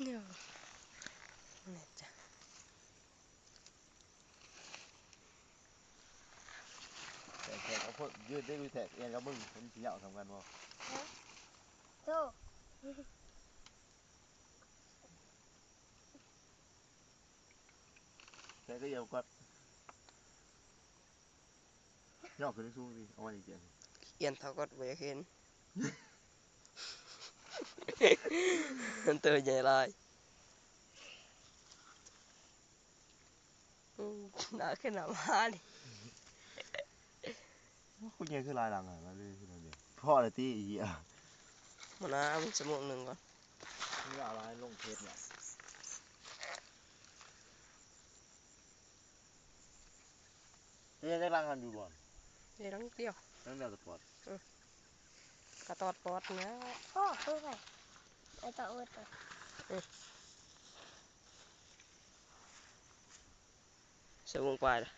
ແມ່ນຈ້ະ ແທກ ແທກເອົາໂພດ ຢືດໄດ້ ແທກອຽງກັບເບິ່ງ ມັນຊິຍາວສ່ຳກັນບໍ່? ໂຕ ແທກກໍຢາວກັດ ຍອກຂຶ້ນສູງຕິ ເອົາໄວ້ນີ້ແຈະ ອຽນເທົ່າກັດບໍ່ຢາກເຫັນ ມັນໂຕໃຫຍ່ຫຼາຍ. ອືມ ໜ້າຂຶ້ນໜ້າມານີ້ ໂອ້ ໂຄດໃຫຍ່ ຄືຫຼາຍຫຼັງຫັ້ນນະ ເລີຍຂຶ້ນມາເດ ພໍລະຕິ ເອີ ບໍ່ນາ ມັນຊົ່ວໂມງໜຶ່ງກ່ອນ ເວລາຫຼາຍລົງເພຈແລ້ວ. ເຮັດຈັກຫຼັງຫັ້ນຢູ່ບ່ອນ ເຮັດຫຼັງດຽວ ຫຼັງດຽວຕະປອດ ເອີ ກະຕອດປອດນະ ໂອ້ ເອີ ໄປ ໄປຕໍ່ເອີ ເອີ ຊົ່ວໂມງປາຍລະ